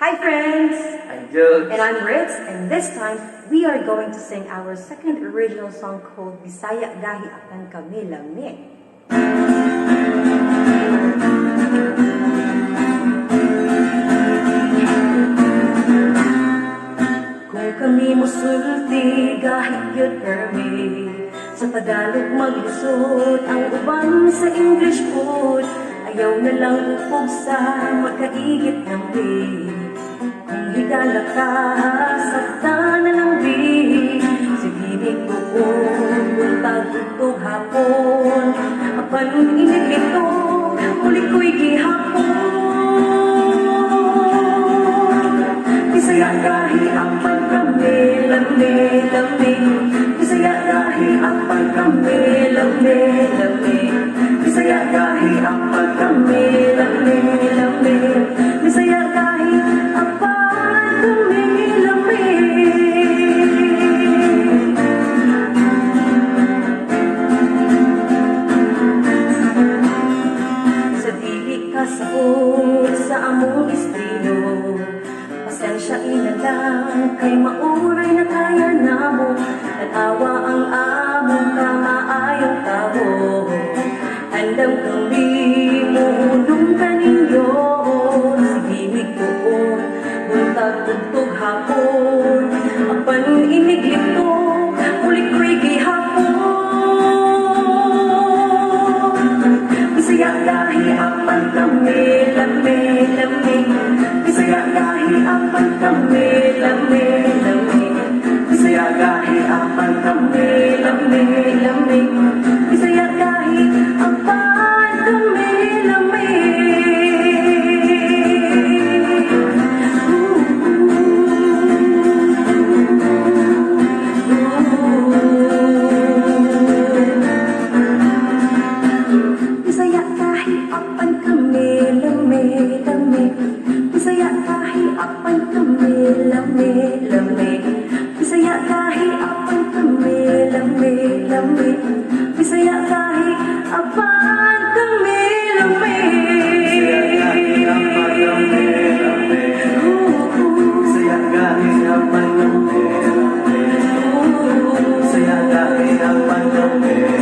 Hi, friends! I'm Jules. And I'm Ritz, and this time we are going to sing our second original song called "Bisaya Gahi Apan Kami Lami." Kung kami musulti, gahi gyud permi. Sa Tagalog maglisod, ang uban sa English food. Ayaw na lang upog sa makaigit ng bi. Kung higala ka, sakta na lang bi. Sige ni tuon, buntag ug hapon. Apan iniglito, muli ko'y gihapon. Bisaya gahi apan kami lami lami. Bisaya gahi apan kami lami lami. Bisaya gahi apan kami lami lami. Bisaya gahi apan kami lami. Sa dili ka saot sa among estilo, pasensya ina lang kay mauray na kaya namo. Tanawa ang among kamaayong tawo. Andam kami muunong kaninyo. Sige migtuon, buntag ug hapon. Apan iniglito, muli ko'y gihapon. Bisaya gahi apan kami lami lami. Bisaya gahi apan kami lami lami. Bisaya gahi apan kami lami lami. Bisaya gahi apan kami lami. Bisaya gahi apan kami lami lami. Bisaya gahi apan kami lami lami. Bisaya gahi apan kami lami lami. Bisaya gahi apan kami lami. Bisaya gahi apan kami lami. Bisaya gahi apan kami lami. Bisaya gahi apan kami.